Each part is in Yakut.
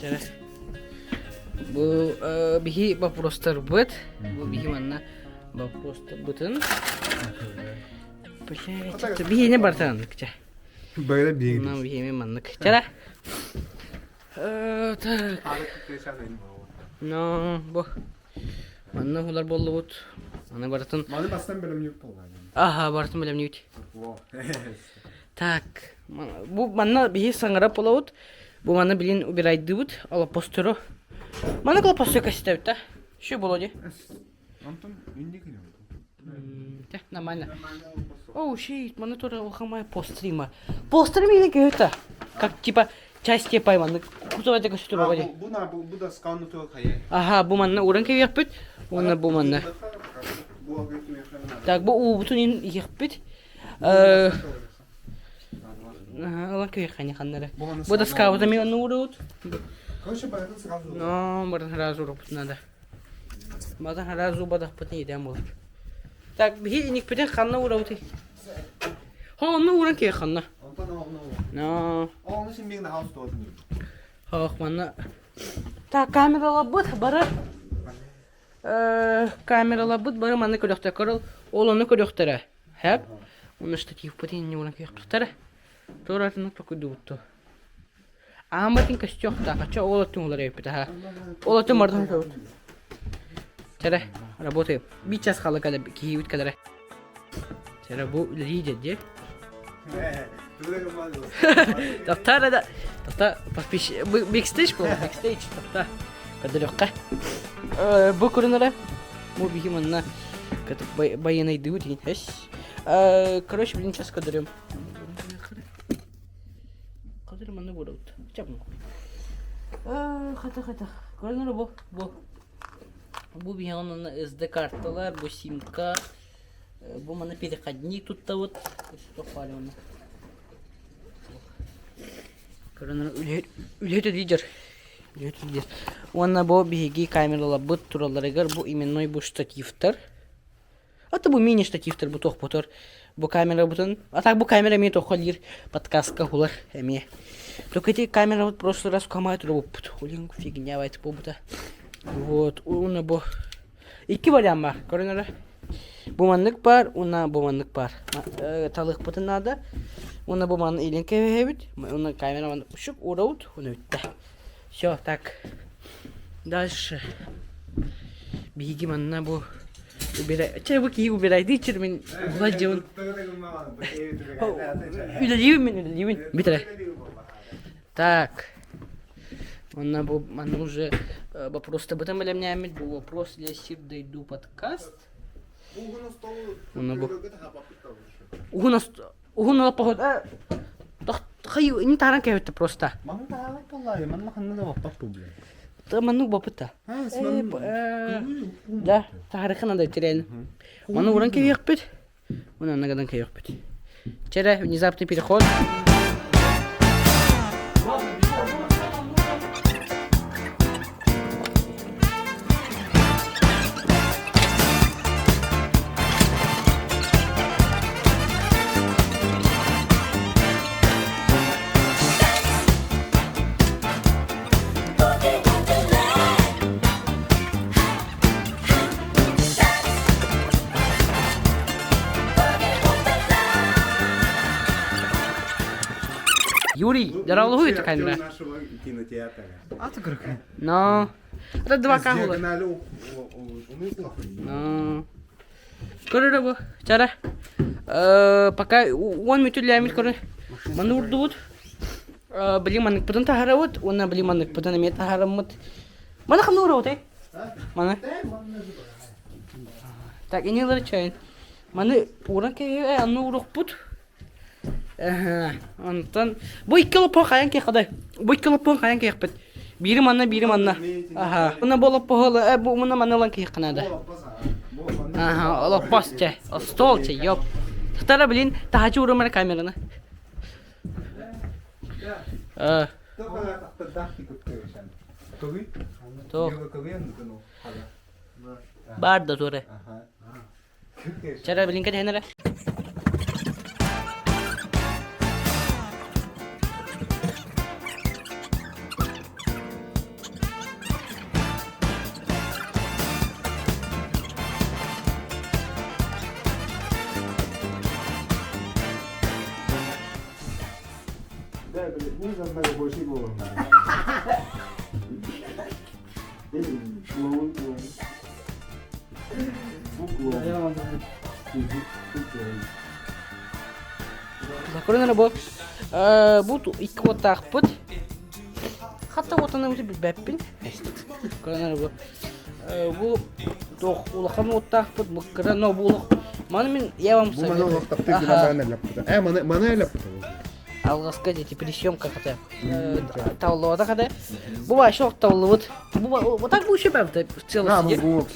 Чэ, бу биһи вопростарбыт, бу биһи манна вопростарбытын Блядь, биһине бартан чэ. Бэйэ биһиги. Нам биһиме маннык. Чара. Так. Но бу манна хулар боллубут. Аны барытын Маны бастан бэлэмнүүт буолла. Аха, барытын бэлэмнүүт. Так, бу манна биһи саҥара болобут. Бу манна билин убирайдыбыт олоппостору. Манна олоппостору кэстэбит да. Şu болоди. Онтон инник Те, нормально. Оу, shit, маны тоже улахамай пострима. Пострим или это? Как типа части пайманы. Кутова көстүр бага ди. Бу на бу да сканну то хайа. Аха, бу манна уран кэйэхпит. Уонна бу манна. Так, бу уубутун ин иһиэхпит. Ылан кэйэххэ ханнары. Бу доскабыта мен уурут. Короче, барытын сразу. Но, барытын сразу уруппут надо. Барытын сразу убадахпытын идээн буолар. Так, биһи иникпитин ханна уурабытый? Хо, онно ууран кэйэх ханна. Онтон оҕно. Но. Оҕно син биир наһаа устуотун. Хоох, манна. Так, камераларбыт бары камераларбыт бары манна көрөхтөр. Ол ону көрөхтөрө. Хэп. Уну штативпыт инни ууран кэйэх Туоратыннык токуйдубутту. Ааммытын көстүөхтээх, оччо ол өттүн уларыйыппыт аха. Ол өттүн бардын сөбүт. Чэрэ, работаем. Биир час хаалла кэлэ киһибит кэлэрэ. Чэрэ, бу үлэлии дьэ Тоқтар да, тоқта, подписчик, бэкстейдж буолла, бэкстейдж, тоқта. Көрдөрүөххэ. Бу көрүнэрэ, бу биһи манна байынайдыбыт деген. Короче, блин, сейчас көрдөрөм. Хатыр манна буолабыт. Чапмын. Хата хата. Көрүнэр бу бу. Бу биһиэхэ манна SD карталар, бу симка, бу манна переходник туттабыт. Көрүнэр үлэһит лидер. Үлэһит лидер. Уонна бу биһиги камераларбыт туралларыгар бу именной бу штативтар. А то бу мини-штативтар бу туохпутур бу камерабытын а так бу камера эмиэ туохха диир подкастка хулар эмиэ только ити камерабыт прошлый раз кумай турбуппут улин фигня байт буолбута вот уна бу икки вариант бар көрүн эрэ бу маннык бар уна бу маннык бар талыахпытын наада уна бу манны илин кэбиһэбит уна камера маннык ушук уурабыт уна бүттэ Все, так. Дальше. Биһиги манна бу убирай... Чэ, бу киһи убирайдыы мин ула дьон. Үлэлиибин мин, үлэлиибин. Бүтэрэ. Так. Манна бу манна уже вопрос бытан бэлэмнээммит бу вопрос для сир дойду подкаст. Уна бу. Уһун Уһун олоппоһут хай ини таһаран кэбитте просто. Манна таһаарар буоллаайы, манна ханна да баппат бу Маннык баппыта. Да, таһарыхын анда тирэн. Маны уран кэбиэхпит. Уна анагадан кэбиэхпит. Чэрэ, внезапный переход. Юрий, дорогой камера. нашего кинотеатра. А ты как? Но. Это два камера. Но. Көрөрө бу. Чара. Пока уон мүтүллээмит көрө. Маны урдубут. Били маныкпытын таһарабыт уонна били маныкпытын эмиэ таһараммыт. Маны ханна уурабыт Маны. Так, инилары чайын. Маны ууран кэһиэ, анны уурукпут. Онтон бу икки олоппоһу хайан киэххэ Бу икки олоппоһун хайан киэхпит. Биири манна, биири манна. Аха. Уна бу олоппоһу бу муна манна ылан киэххэ наада. Аха, олоппос чэ. Стол чэ, ёп. Тахтара блин, таһачы уурумара камераны. Э. Туох? Бар да туре. Чара билин кэтэһэн эрэ. блядь, дальнобойщик буолан. Клоун, клоун. Бу клоун. Көрөн бу бу икки уоттаахпыт. Хатта уотаны билбэппин. Көрөн бу бу туох улахан уоттаахпыт бу кыра но бу улах маны мин я вам Бу маны олох таптыыр гына элэппитэ. Э маны маны элэппитэ. Алҕаска дети пересъемка хата тавлыбата хата. Бу вообще тавлыбыт. Бу вот так бу еще в целости. Бу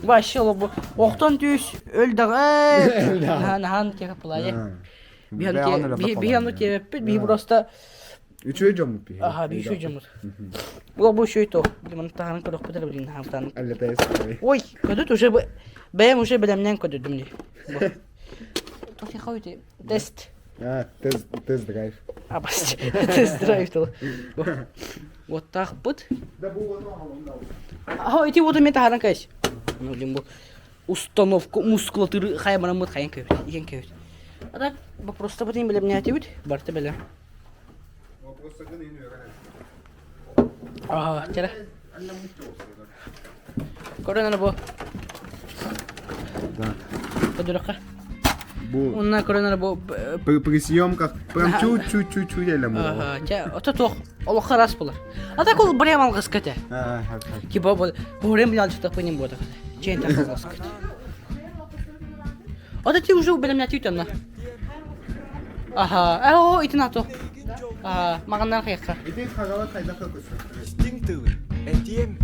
Вообще бу охтон түс өл даҕа. Нахан теха пылайы. Биһи тебеппит, биһи просто Үчүгэй дьоммут биһи. Аха, биһи үчүгэй дьоммут. Бу бу үчүгэй то. Маны таһынан көрөхпүт эрэ билин хаамтаан. Ой, көдөт уже бэйэм уже бэлэмнээн көдөдүм дии. Тохи Тест. А, тест, тест-драйв. А, басты. Тест-драйв тыл. Уоттаахпыт. Да бу уоту аҕалым Аха, ити уоту мен таһааран кэс. Ну, блин, бу установка мускулатуры хайбараммыт хайан көбүт, иһэн көбүт. А так, вопроста бытын билэмнээтибит, барыта бэлэм. Вопростагын ин үөрэн. Ага, чара. Көрөн бу. Да. Көдүрөккө. Бу Онна көрөн бу при, при съемках прям чуть-чуть-чуть элем. Ага, ча, ото туох олоххо раз булар. А так ол прям алгыска те. Типа бу прям ялчыта пынем бу так. Чейн так алгыска. Ото ти уже белемнәти үтәмна. Аха, э о итин ато. Аха, маганнар кыякка. Ити хагалар хайда көсөр. Истиҥ тылы этиэм.